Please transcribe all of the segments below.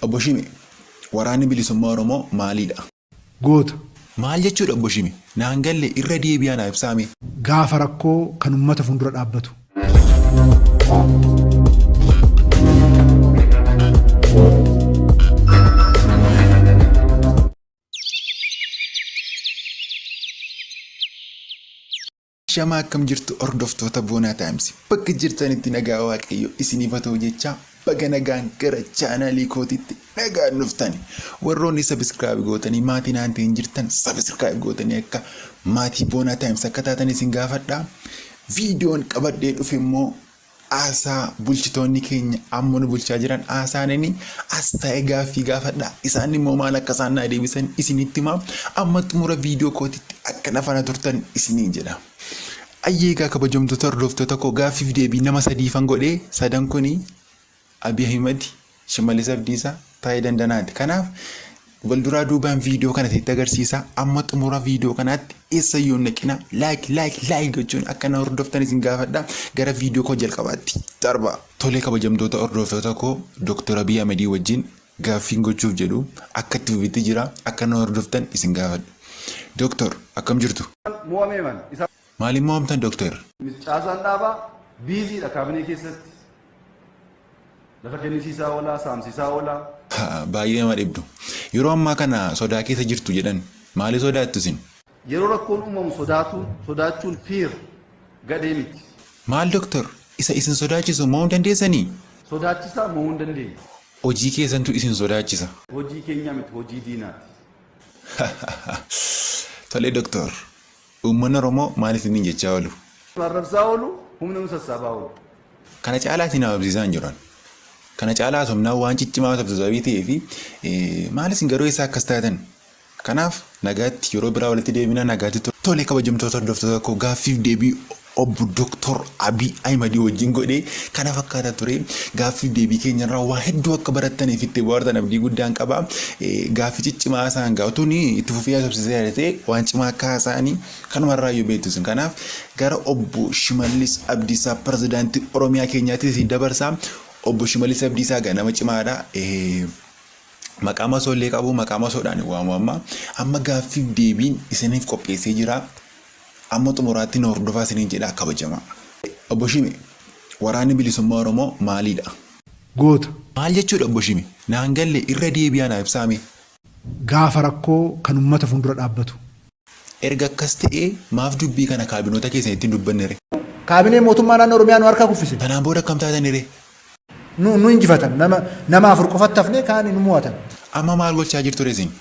Obbo Shime, waraanni bilisummaa Oromoo maalidha? Goota. Maal jechuudha Obbo Shime? Naan galle irra deebi'aa naaf ibsaame. Gaafa rakkoo kan uummata fuuldura dhaabbatu. Shamaa akkam jirtu hordoftoota Boonaa Taayims bakka jirtanitti nagaa Waaqayyo isiniif haa ta'u jechaa baga nagaan gara chaanaalii kootiitti nagaan dhuftani. Warroonni sabiskiraayib gootanii maatii naan ta'in jirtan sabiskiraayib gootanii akka maatii Boonaa Taayims akka taatan isin gaafadha. Viidiyoon qabadhee dhufe immoo haasaa bulchitoonni keenya amma nu bulchaa jiran haasaan inni as taa'ee gaaffii gaafadha. Isaan immoo maal akka isaan naa deebisan isinitti himaa. Amma xumura viidiyoo kootitti akka na faana turtan isiniin jedha. Ayyee egaa kabajamtoota hordoftoota koo gaaffiif deebii nama sadiifan godhee sadan kuni Abiy Ahimad, Shimallis Abdiisaa, Taayee Dandanaati. Kanaaf walduraa duubaan viidiyoo kana isinitti agarsiisa. Amma xumura viidiyoo kanaatti eessayyuu hin dhaqina. Like like like gochuun akka na hordoftan isin gaafadha. Gara viidiyoo koo jalqabaatti darba. Tolee kabajamtoota hordoftoota koo Dr. Abiy Ahimedii wajjin gaaffiin gochuuf jedhu akka itti fufitti jira. Akka na hordoftan isin gaafadha. Doktor akkam jirtu? Mo'amee man. Isa Maaliin mo'amtan Doktor? Caasaan dhaabaa biiziidha kaabinee keessatti. Lafa kennisiisaa oolaa, saamsisaa oolaa. Baay'ee nama dhibdu. Yeroo ammaa kana sodaa keessa jirtu jedhan. Maali sodaattu isin? Yeroo rakkoon uumamu sodaatuun, sodaachuun fiir gadhee miti. Maal Doktor? Isa isin sodaachisu mo'uu hin dandeessanii? Sodaachisaa mo'uu hin dandeenyu. Hojii keessantu isin sodaachisa. Hojii keenyaa miti, hojii diinaati. Tole Doktor. Uummanni Oromoo maal isiniin jechaa oolu? Nu arrabsaa oolu, humna nu sassaabaa oolu. Kana caalaa isin haasofsiisaa hin jiru. Kana caalaa haasofnaan waan ciccimaa haasoftu sababii ta'eef maal isin garuu eessaa akkas taatan? Kanaaf nagaatti yeroo biraa walitti deebina nagaatti tura. Tole kabajamtoota hordoftoota koo gaaffiif deebii obbo Doktor Abiy Ahimadii wajjin godhe kana fakkaata ture. Gaaffiif deebii keenyarraa waa hedduu akka barattaniif itti bohaartan abdii guddaan qaba. Gaaffii ciccimaa isaan gaafatuun itti fufee haasofsiisee yaadate waan cimaa akka haasa'anii kanumarraa iyyuu beektu isin. Kanaaf gara obbo Shimallis Abdiisaa pirezidaantii Oromiyaa keenyaatti isin dabarsa. Obbo Shimallis Abdiisaa egaa nama cimaadha. Maqaa masoo illee qabu maqaa masoodhaan waamu amma. Amma gaaffiif deebiin isiniif qopheessee jira. Amma xumuraatti na hordofaa isiniin jedha kabajamaa. Obbo Shime, waraanni bilisummaa Oromoo maalidha? Goota. Maal jechuudha Obbo Shime? Naan galle irra deebi'aa naa ibsaa mee. Gaafa rakkoo kan uummata fuuldura dhaabbatu. Erga akkas ta'ee maaf dubbii kana kaabinoota keessanitti hin dubbanne ree? Kaabineen mootummaa naannoo Oromiyaa nu harkaa kuffise. Kanaan booda akkam taatani ree? Nu injifatan. Nama afur qofatti hafnee kaan nu mo'atan. Amma maal gochaa jirtu ree isin?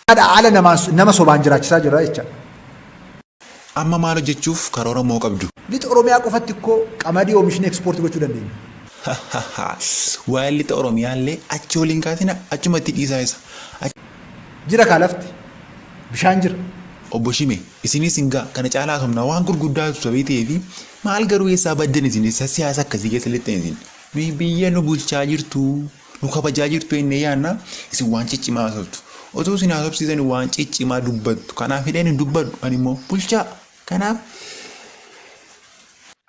Ala nama sobaan jiraachisaa jirra jecha. Amma maal hojjechuuf karoora moo qabdu? Lixa Oromiyaa qofatti ikkoo qamadii oomishnee ekspoortii gochuu dandeenya. Waa'ee lixa Oromiyaa illee achi waliin kaasina achumatti dhiisaa isa. Jira kaa lafti. Bishaan jira. Obbo Shime, isinis hin ga'a kana caalaa haasofnaa waan gurguddaa sababii ta'eefi maal garuu eessaa baddan isin eessa siyaasa akkasii keessa lixxan isin. Nuyi biyya nu bulchaa jirtu nu kabajaa jirtu jennee yaadna isin waan ciccimaa haasoftu. Otuu isin haasofsiisan waan ciccimaa dubbattu. Kanaaf hidheen hin dubbadhu ani immoo bulchaa. Kanaaf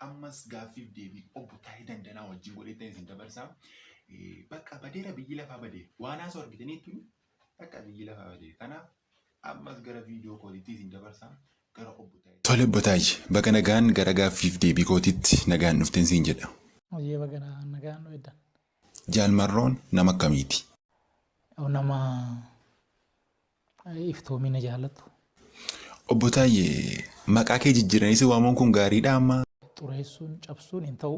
ammas gaaffiif deebii obbo Taayee Dandanaa wajjin godheettan isin dabarsaa. Bakka badeera biyyi lafaa badee waan haasoo argitaniittu bakka biyyi lafaa badee. Kanaaf ammas gara viidiyoo kootiitti isin dabarsaa gara obbo Taayee. Tole obbo Taayee baga nagaan gara gaaffiif deebii kootiitti nagaan dhufteen siin jedha. Hojii baga nagaan dhuftan. Jaal Marroon nama akkamiiti? Nama iftoomina jaallatu. Obbo Taayyee maqaa kee jijjiiranii si waamuun kun gaariidha amma? Xureessuun cabsuun hin ta'u.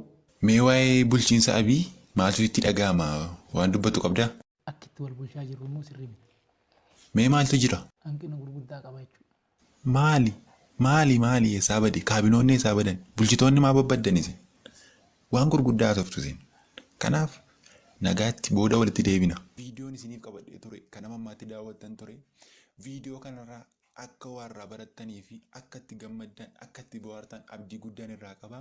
Mee waa'ee bulchiinsa Abiy maaltu sitti dhaga'ama? Waan dubbatu qabdaa? Akki itti wal bulchaa jirru immoo sirrii miti. Mee maaltu jira? Hanqina gurguddaa qaba jechuudha. Maali? Maali maali eessaa bade? Kaabinoonni eessaa badan? Bulchitoonni maa babbaddan isin? Waan gurguddaa haasoftu isin. Kanaaf nagaatti booda walitti deebina. Viidiyoon isiniif qabadhee ture kan amma ammaatti daawwattan ture. Viidiyoo kanarraa akka waa irraa barattanii fi akka itti gammaddan akka itti bohaartan abdii guddaan irraa qaba.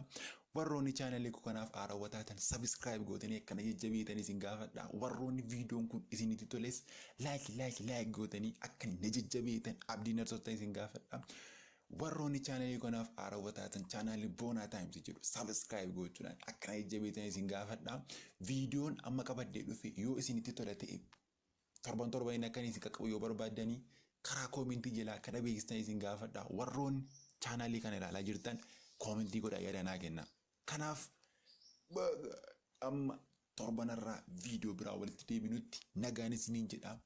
Warroonni chaanalii koo kanaaf haarawwa taatan subscribe gootanii akkana jajjabeetan isin gaafadha. Warroonni viidiyoon kun isinitti toles like like like gootanii akka na jajjabeetan abdiin arsotta isin gaafadha. Warroonni chaanalii kanaaf haarawwa taatan chaanalii Boonaa Taayims jedhu subscribe gochuudhaan akkana jajjabeessan isin gaafadha. Viidiyoon amma qabadhee dhufe yoo isinitti tola ta'e, torban torbaniin akka isin qaqqabu yoo barbaaddanii, karaa koomentii jalaa kana beeksistan isin gaafadha. Warroonni chaanalii kana ilaalaa jirtan koomentii godhaa, yaada naa kenna. Kanaaf amma torbanarraa viidiyoo biraa walitti deebinutti nagaan isiniin jedha.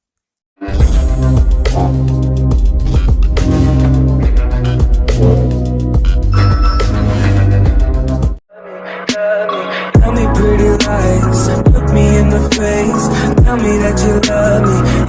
Tell me pretty lies, look me in the face. Tell me that you love me.